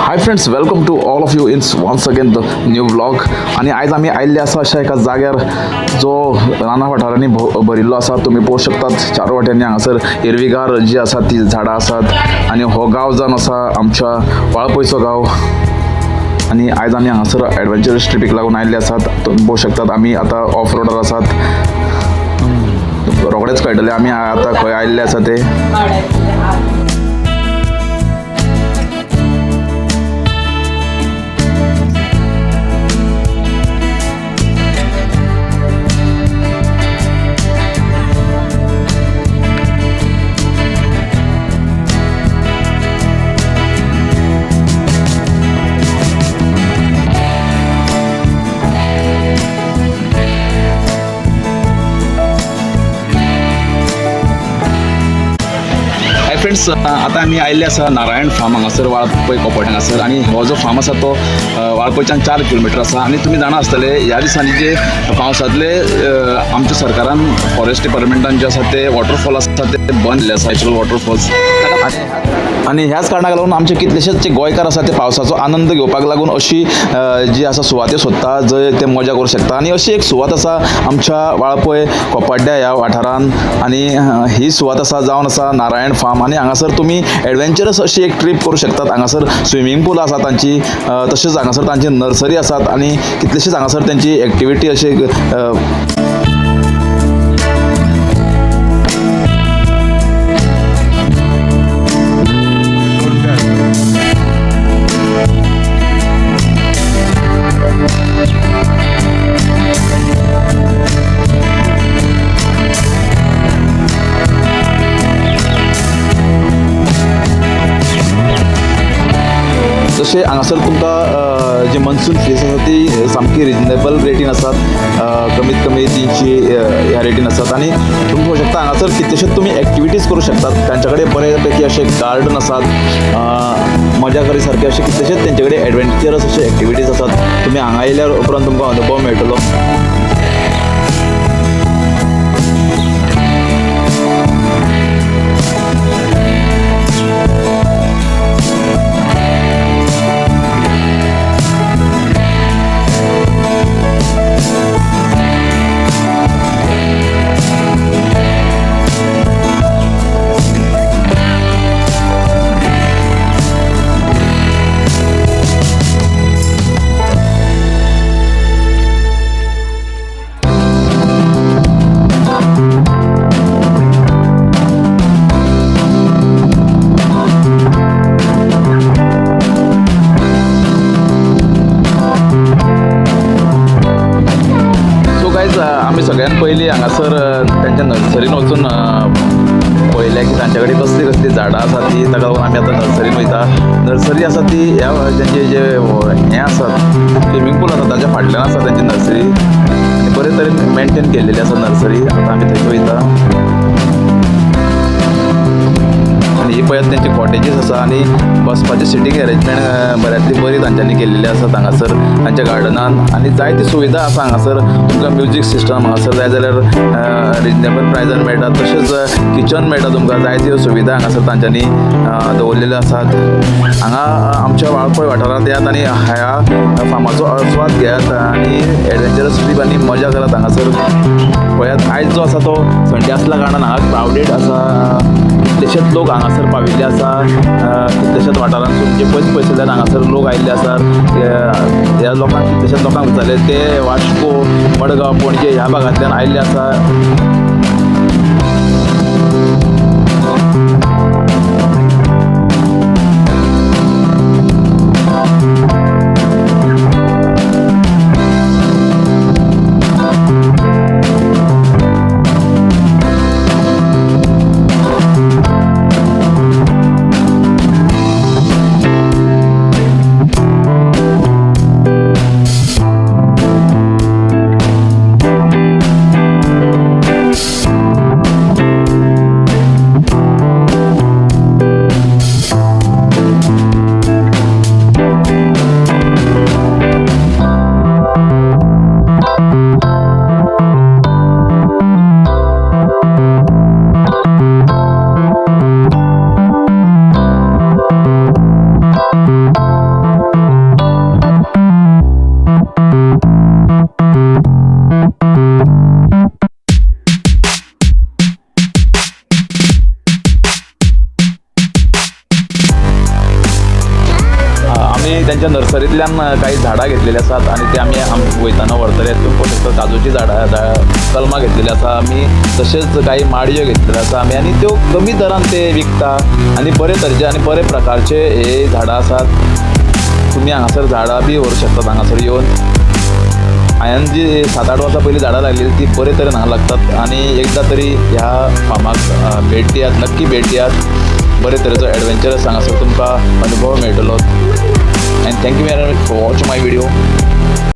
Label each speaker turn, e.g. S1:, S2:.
S1: Hi friends, welcome to all of you in once again the new vlog. आनी आयज आमी आयिल्ले आसा अशा एका जाग्यार जो राना वाठारांनी भरिल्लो आसा. तुमी पळोवंक शकतात चार वाट्यांनी हांगासर हिरवीगार जी आसा ती झाडां आसात आनी हो गांव जावन आसा आमच्या वाळपयचो गांव. आनी आयज आमी हांगासर एडवेंचरस ट्रिपीक लागून आयिल्ले आसात. तुमी पळोवंक शकतात आमी आतां ऑफ रोडार आसात. रोखडेच कळटलें आमी आतां खंय आयिल्ले आसा ते. हाय फ्रेंड्स, आतां आमी आयिल्ले आसा नारायण फार्म हांगासर वाळपय कोपट हांगासर. आनी हो जो फार्म आसा तो वाळपयच्यान 4 किलोमिटर आसा. आनी तुमी जाणा आसतले ह्या दिसांनी जे पावसांतले आमच्या सरकारान फॉरेस्ट डिपार्टमेंटान जे आसा ते वॉटरफॉल आसा ते बंद केल्ले आसा, नॅचरल वॉटरफॉल्स. आनी ह्याच कारणाक लागून आमचे कितलेशेच जे गोंयकार आसा ते पावसाचो आनंद घेवपाक लागून अशी जी आसा सुवाते सोदता जंय ते मजा करूं शकता. आनी अशी एक सुवात आसा आमच्या वाळपय कोपाड्ड्या ह्या वाठारान. आनी ही सुवात आसा जावन आसा नारायण फार्म. आनी हांगासर तुमी एडवेंचरस अशी एक ट्रीप करूं शकतात. हांगासर स्विमींग पूल आसा तांची, तशेंच हांगासर तांची नर्सरी आसात आनी कितलेशेच हांगासर तांची एक्टिविटी अशी तशें हांगासर तुमकां जी मनसून फीस आसा ती सामकी रिजनेबल रेटीन आसात, कमीत कमी 300 ह्या रेटीन आसात. आनी तुमी पळोवंक शकता हांगासर कितलेशेच तुमी एक्टिविटीज करूं शकतात. तांच्या कडेन बरे पैकी अशे गार्डन आसात, मजा करी सारके अशे कितलेशेच तेंचे कडेन एडवेंचरस अशे एक्टिविटीज आसात. तुमी हांगा येयल्यार उपरांत तुमकां अनुभव मेळटलो. सो गायज, आमी सगळ्यात पयलीं हांगासर तेंच्या नर्सरीन वचून पळयलें की तांचे कडेन कसली कसली झाडां आसा ती. ताका लागून आमी आतां नर्सरीन वयता. नर्सरी आसा ती ह्या तेंचे जे हें आसा स्विमींग पूल आसा ताच्या फाटल्यान आसा तेंची नर्सरी. आनी बरे तरेन मेनटेन केल्लेली आसा नर्सरी. आतां आमी थंय वयता. आनी ही पळयात तेंची कॉटेजीस आसा आनी बसपाची सिटींग अरेंजमेंट बऱ्यांतली बरी तांच्यांनी केल्लेली आसा हांगासर तांच्या गार्डनान. आनी जायती सुविधा आसा हांगासर. तुमकां म्युजीक सिस्टम हांगासर जाय जाल्यार रिजनेबल प्रायजान मेळटा, तशेंच किचन मेळटा तुमकां. जायत्यो सुविधा हांगासर तांच्यांनी दवरलेल्यो आसात. हांगा आमच्या वाळपय वाठारांत येयात आनी ह्या फार्माचो आस्वाद घेयात आनी एडवेंचरस ट्रीप आनी मजा करात. हांगासर पळयात आयज जो आसा तो संडे आसल्या कारणान हांगा क्रावडेड आसा. कितलेशेच लोक हांगासर पाविल्ले आसा, कितलेशेच वाठारांतसून जे पयस पयसुल्ल्यान हांगासर लोक आयिल्ले आसात. ह्या लोकांक कितलेशेच लोकांक विचारले ते वास्को, मडगांव, पणजे ह्या भागांतल्यान आयिल्ले आसा. त्यांच्या नर्सरींतल्यान काही झाडां घेतलेली आसात आनी ते आमी वयताना व्हरतले. तुमी पळोवंक शकता, काजूची झाडां, कलमां घेतलेली आसा आमी, तशेंच काही माडयो घेतलेल्यो आसा आमी आनी त्यो कमी दरान ते विकता आनी बरे तरेचे आनी बरे प्रकारचे हे झाडां आसात. तुमी हांगासर झाडां बी व्हरूंक शकतात. हांगासर येवन हांवें जी 7-8 वर्सां पयलीं झाडां लायलेली, ती बरे तरेन हांगा लागतात आनी एकदां तरी ह्या फार्माक भेट दियात, नक्की भेट दियात. बरे तरेचो एडवेंचरस हांगासर तुमकां अनुभव मेळटलो. And thank you very much for watch my video.